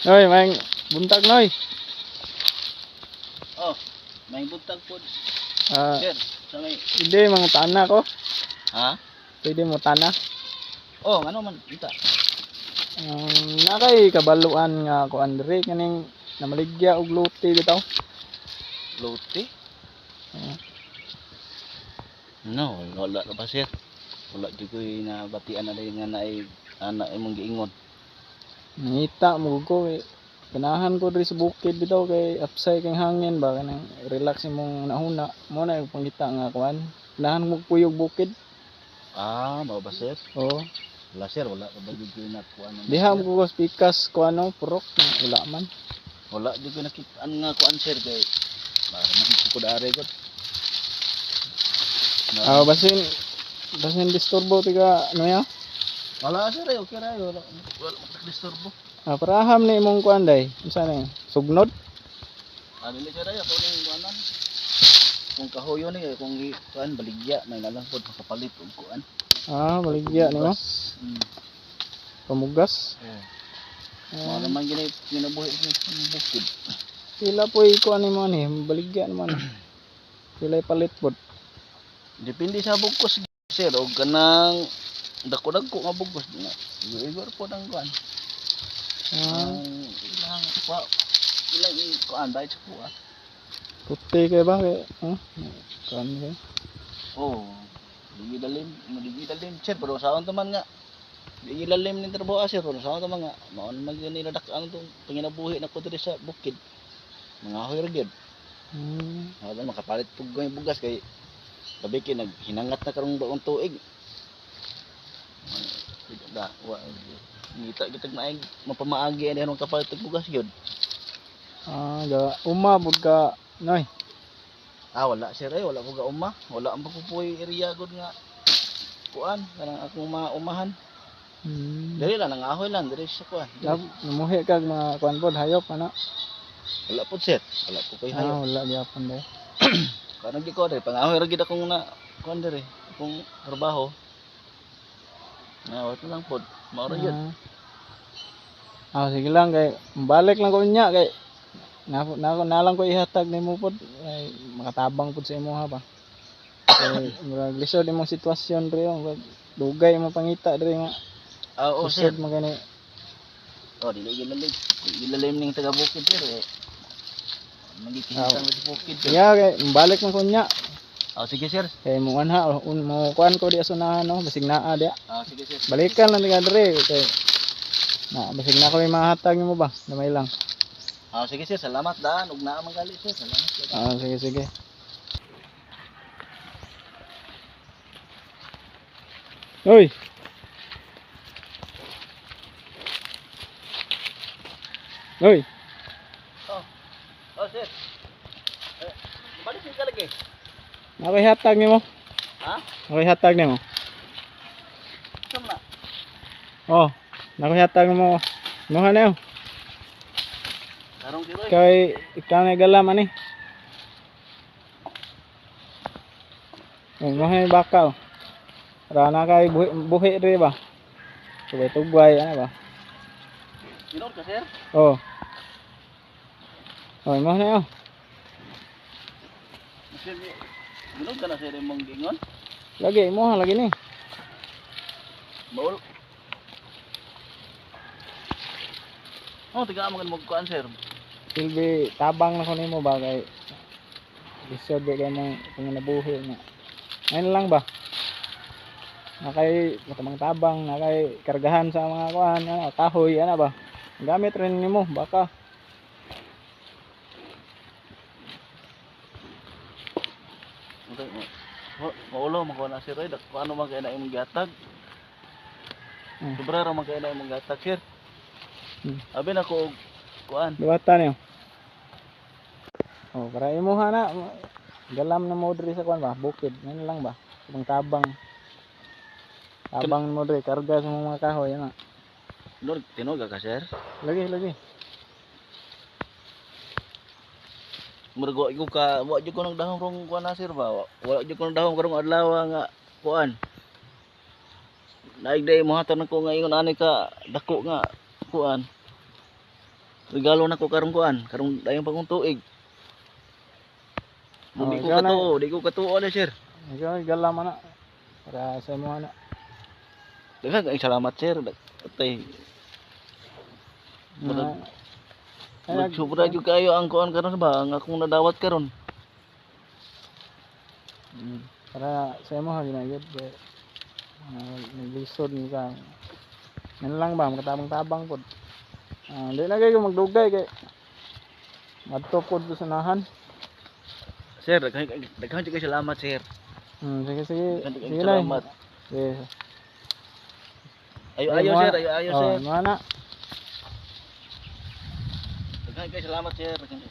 Noy, may buntag, Noy. Oh, may buntag po. Ah, Sir, sa may hindi mga tana ko. Ha? Pwede mo tana. Oh, ano man ita? Na kay kabaluan nga kuan diri kaning namaligya og luti bitaw. Lote? Ah. No, wala na ba, sir? Wala jud ko'y nabatian na rin nga naay ana imong giingon. Nangita mo ko eh. Ganahan ko diri sa bukid bitaw kay upside kay hangin ba, kanang relax imong nahuna. Mo na yung pangita nga kuan. Ganahan mo kuyog bukid. Ah, mao ba, sir? Oo. Wala, sir, wala ka ba jud ko'y nakuan na Diha sir? mo ko pikas ko ano purok wala man. Wala jud ko'y nakitaan nga kuan, sir, kay para man ko dari gud. Ah, basin basin disturbo tiga ano ya? Wala, sir, eh, okay ra, eh, wala wala disturbo. Ah, paraham ni imong kuan day. Unsa na yun? Sugnod? Ano ni sir ay ako ning kuanan. Kung kahoyo ni kung kuan baligya may nalang pod makapalit og kuan. Ah, baligya nimo. Bugas. Pamugas. Oh. Mao Ah, naman gini ginabuhi sa bukid. pila po ikuan nimo ni, baligya naman. Pila palit pod. Depende sa bugkos, sir, og kanang dako-dako nga bugkos na. Igor po ang kuan. Ah, Ang ilang pa ilang kuan bayad sa kuan. puti kay ba kay ah, kuan kay. Oh, di lalim, di lalim, sir, pero sa to man nga. Di lalim ning trabaho, ah, sir, pero sa to man nga mao naman gyud nila dak-ang tong panginabuhi nako diri sa bukid. Mga ahoy ra gyud. Wala makapalit pug gamay bugas kay labi kay naghinangat na karong baong tuig. Da, wa ngita kitag maig mapamaagi ani anong kapalit og bugas gyud. Ah, ga uma bud ka, Noy. Ah, wala, sir, eh, wala ko gauma. Wala ang pagpupuy area gud nga kuan kanang akong mga umahan. Diri lang nangahoy lang diri sa kuan. Diri. Namuhi kag mga kuan pod hayop ana. Wala po, sir. Wala po koy Ah, hayop. wala gyapon day. Kuan gyud ko diri pangahoy ra gyud akong na kuan diri akong trabaho. Na wala lang pod. Mao ra gyud. Ah. Ah, sige lang kay balik lang ko unya kay na, na, na lang ko ihatag nimo pod ay makatabang pod sa imuha ba. Kay murag lisod imong sitwasyon diri oh, murag dugay mo pangita diri nga. Ah, oo, sir. Lisod man gani. Oh, dili gyud lalim. Dili lalim ning taga bukid, sir, eh. Magikihitang sa bukid, sir. Yeah, kay balik man ko unya. Ah, sige, sir. Kay mo anha un mo kuan ko di asunahan no, basig naa dia. Ah, sige, sir. Balikan lang diga diri kay na basig na ko yung mahatag nimo ba, gamay lang. Ah, sige, sir, salamat daan ug naa man gali, sir. Salamat, sir. Ah, sige sige. Hoy. Hoy, Oh. Oh, sir. Eh, balik ka lagi. ako'y hatag nimo. Ha? Ako'y hatag nimo. Saan na? Oh, nako'y hatag nimo. Muha na yun. Karong sir, oy. Kay ikaw na galam ani. Oh, muha na yung baka. Oh. Para na kay buhi, buhi rin ba? Tugay tugay ano ba? Inon ka, sir? Oh. Oh, muha na yun. Sir, inon ka na, sir, imong giingon? Lagi muha lagi ni. Baul. Oh, tiga mo magkuan, sir. Silbi tabang na ko nimo ba kay lisod di kay mong panginabuhi nga. Ngayon lang ba? Nakay matamang tabang, nakay kargahan sa mga kuan, ano, kahoy, ano ba? Gamit rin nimo baka. Okay, maulo man ko na, sir, oy. Dako ano man kay na imong gihatag. Sobra ra man kay na imong gihatag, sir. Abi na ko og kuan. Duwata niyo. Oh, para imuha na galam na mo diri sa kuan ba, bukid. Ngayon lang ba? Tabang tabang. Tabang mo diri karga sa mga kahoy ana. Lord, tinuga ka, sir. Lagi lagi. Murag wa ko ka, wa jud ko nagdahom rong kuan na, sir, ba. Wa jud ko nagdahom karong adlaw nga kuan. Naig day mo hatag nako nga ingon ani ka dako nga kuan. Regalo nako karong kuan, karong dayong bagong tuig. Oh, Di ko ikaw na. katuo, di ko katuo na, sir. Ikaw gala man na. Para sa imo na. Daghan kayong salamat, sir. Atay, Ay, sobra jud kayo ang kuan karon ba, ang akong nadawat karon. Para sa imo ha ginagid kay naglisod ni ka. Yan lang ba makatabang-tabang pod. Ah, di na kayo magdugay kay madto pod sa sanahan. Sir, daghan daghan jud kayo salamat, sir. Sige sige. Daghan Sige kayong na. salamat. Sige. Ayo ayo, sir, ayo ayo, Oh, sir. mga na. Daghan kayo salamat, sir. Daghan.